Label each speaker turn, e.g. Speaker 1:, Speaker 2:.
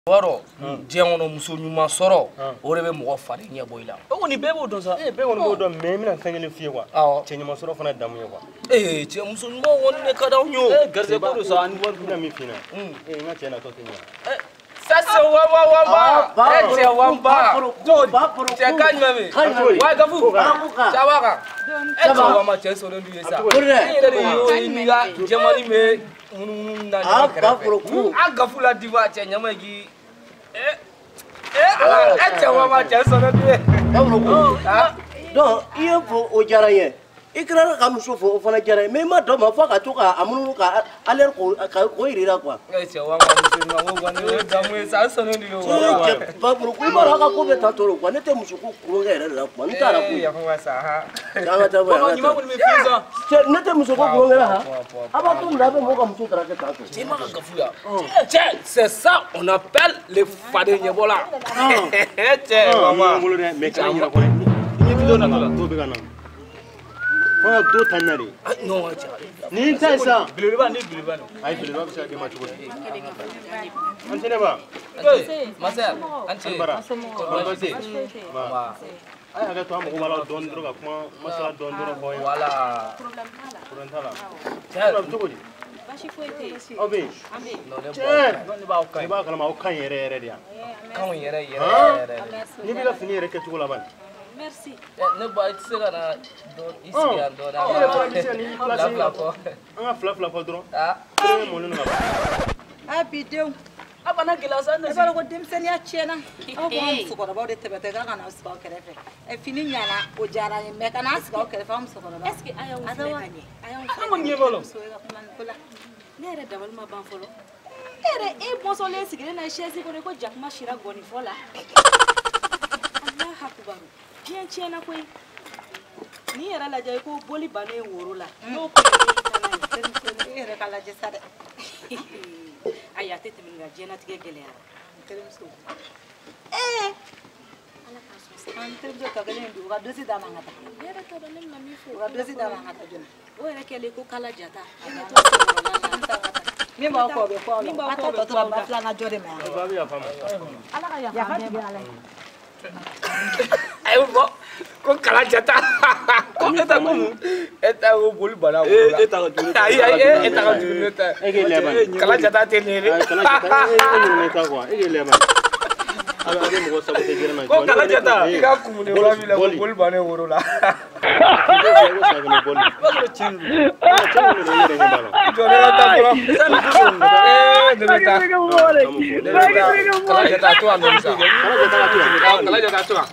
Speaker 1: Wɔrɔ diɲɛ kɔnɔ muso ɲuman sɔrɔ o de bɛ mɔgɔ fari ɲɛ bɔ i la.
Speaker 2: O kɔni bɛɛ b'o dɔn sa.
Speaker 3: Bɛɛ kɔni b'o dɔn mais n bɛna fɛn kelen f'i ye quoi.
Speaker 1: Awɔ.
Speaker 3: Cɛ ɲuman sɔrɔ fana ye damu ye quoi.
Speaker 1: Ee cɛ muso ɲuman kɔni de ka d'anw ye o.
Speaker 2: Ee garisɛgɛ ko don sa ani wari.
Speaker 3: N bɛna min f'i ɲɛna. Ee n ka cɛ natɔ tɛ ɲɛ.
Speaker 1: Ça c'est Wamba. Eh cɛ Wamba. Cɛ ka jumɛn bɛ yen? Wa Gafu. Ça va kan? Eh cɛ Wamba cɛ sɔrɔ du ye sa. E yɛrɛ de y'o n'i ka jɛmani bɛ munumunu na ɲɔgɔn kɛrɛfɛ. A Gafu la diva cɛ ɲama k'i. Eh ala eh cɛ Wamba cɛ sɔrɔ du ye.
Speaker 4: Donc i ye fo o diyara n ye. I tilala ka muso fo o fana diyara n ye mais i ma dɔn ma fo ka to ka a munumunu ka aller k'o yir'i la quoi.
Speaker 1: Eh cɛ Wamba muso ɲuman ko kɔni o ye damu ye sa, an sɔnnen don o.
Speaker 4: Cɛ Bakuru ko i b'a dɔn aw ka ko bɛ tan tɔ de quoi, ne tɛ muso ko kulonkɛ yɛrɛ de la quoi, n t'a la koyi.
Speaker 1: Yafa sa han.
Speaker 4: An ka taa bɔ yan, an
Speaker 2: Ɲuman
Speaker 4: ka
Speaker 2: kɔni bɛ f'i sa.
Speaker 4: taa. Cɛ ne tɛ muso ko kulonkɛ la han. A b'a to mun na a bɛ mɔgɔw ka muso daraka tan tɔ.
Speaker 1: Cɛ ma ka Gafu ya. Cɛ c'est ça on appelle le faden ɲɛbɔla. Cɛ Wamba.
Speaker 3: N bolo dɛ mais kana ɲinɛ kɔ dɛ. I ɲɛ tɛ dɔ nana dɔw bɛ ka na. Fo ka dɔ ta nin na de.
Speaker 1: Non cɛ.
Speaker 3: Nin ta ye sisan.
Speaker 2: Belebeleba ni belebeleba don.
Speaker 3: Ayi belebeleba bɛ se ka d'e ma cogo di? An tɛ ne ba.
Speaker 1: Ma sœur, an ce.
Speaker 3: Bara.
Speaker 1: Kɔrɔ
Speaker 3: Ba. A ye hakɛ to an mago b'a la dɔɔni dɔrɔn ka kuma masala dɔɔni dɔrɔn fɔ ye.
Speaker 1: Voilà.
Speaker 3: Problème t'a la.
Speaker 1: Cɛ.
Speaker 3: A bɛ cogo di?
Speaker 5: Baasi foyi tɛ yen.
Speaker 3: Aw bɛ yen.
Speaker 5: An bɛ yen.
Speaker 1: Non ne
Speaker 3: Cɛ.
Speaker 2: Non ne b'aw kan
Speaker 3: I
Speaker 2: ye.
Speaker 3: b'a kalama aw kan yɛrɛ yɛrɛ de yan.
Speaker 1: Kanw yɛrɛ yɛrɛ yɛrɛ.
Speaker 3: N'i b'i ka fini yɛrɛ kɛcogo laban.
Speaker 5: Merci.
Speaker 1: Ne ba i tɛ se ka na i sigi yan dɔɔni.
Speaker 3: E yɛrɛ fana bɛ se ka n'i
Speaker 1: Fila
Speaker 3: place
Speaker 1: fila fɔ.
Speaker 3: An ka fila fila fɔ dɔrɔn.
Speaker 1: Ah.
Speaker 3: Kelen mɔnen don ka ban.
Speaker 6: A bi denw.
Speaker 2: A bana gɛlɛya sa ne
Speaker 6: I b'a dɔn ko denmisɛnninya tiɲɛna. Aw ko an musokɔrɔbaw de tɛmɛtɔ k'a ka n'aw sigi aw kɛrɛfɛ. Ɛ fini ɲana o diyara n ye mais ka n'an sigi aw kɛrɛfɛ aw musokɔrɔbaw.
Speaker 5: Est-ce que a y'anw filɛ ka ɲɛ?
Speaker 6: A y'anw
Speaker 2: An kɔni ɲɛ b'a la.
Speaker 6: Muso ye ka kuma nin ko la.
Speaker 5: Ne yɛrɛ dabali ma ban fɔlɔ. E yɛrɛ e bɔsɔnlen sigilen na chaise kɔnɔ ko jakuma sira gɔnifɔ la. Alahu akubaru. Diɲɛ tiɲɛna koyi. N'i yɛrɛ lajɛ i ko boli bannen woro la. N'o kun ye i kana ye.
Speaker 6: Denmisɛnnin i yɛrɛ ka lajɛ sa dɛ.
Speaker 5: Ayi a tɛ tɛmɛ nin kan diɲɛlatigɛ gɛlɛyara.
Speaker 6: N terimuso. Ee.
Speaker 5: Ala k'a sɔn sa.
Speaker 6: An terimuso tɔ kelen in dun u ka dosi d'a ma an ka taa.
Speaker 5: Ne yɛrɛ t'a dɔn ne bɛna min fɔ.
Speaker 6: U ka dosi d'a ma an ka taa joona.
Speaker 5: O yɛrɛ kɛlen ko kala jata. E ɲɛ t'o senkɔrɔla la.
Speaker 6: Min b'aw kɔ o bɛ fɔ aw la.
Speaker 5: Min b'aw
Speaker 6: A
Speaker 5: kɔ
Speaker 6: ta
Speaker 5: o bɛ
Speaker 6: tɔ tora
Speaker 5: fɔ aw
Speaker 6: ba
Speaker 5: la.
Speaker 6: filanan jɔ de ma yan.
Speaker 3: Ba bɛ yafa ma.
Speaker 6: Ala ka yafa an bɛɛ ma.
Speaker 1: Ayi bɔ ko kala jata. Ko e ta ko mun? E ta ko boli bana woro la.
Speaker 2: E ta ka jugu ne ta ye.
Speaker 1: Ayi ayi e ta ka jugu ne ta
Speaker 3: E k'e laban.
Speaker 1: ye. Kala jata tɛ nin ye dɛ.
Speaker 3: Ayi kala jata e ɲinɛ ta quoi e k'e laban. A bɛ mɔgɔ saboter gɛrɛ na.
Speaker 1: Ko kala jata i ka kumuni wura b'i la ko boli bannen woro la.
Speaker 3: Ko safunɛ bɔli.
Speaker 2: I b'a sɔrɔ tiɲɛ don.
Speaker 3: Cɛ min don i yɛrɛ ɲɛ b'a la.
Speaker 1: Jɔ ne ka taa fɔlɔ. Ee ne bɛ taa. Ne bɛ taa. Kala jata to yan dɔɔni sa.
Speaker 3: Kala jata ka to yan.
Speaker 1: Kala jata to yan.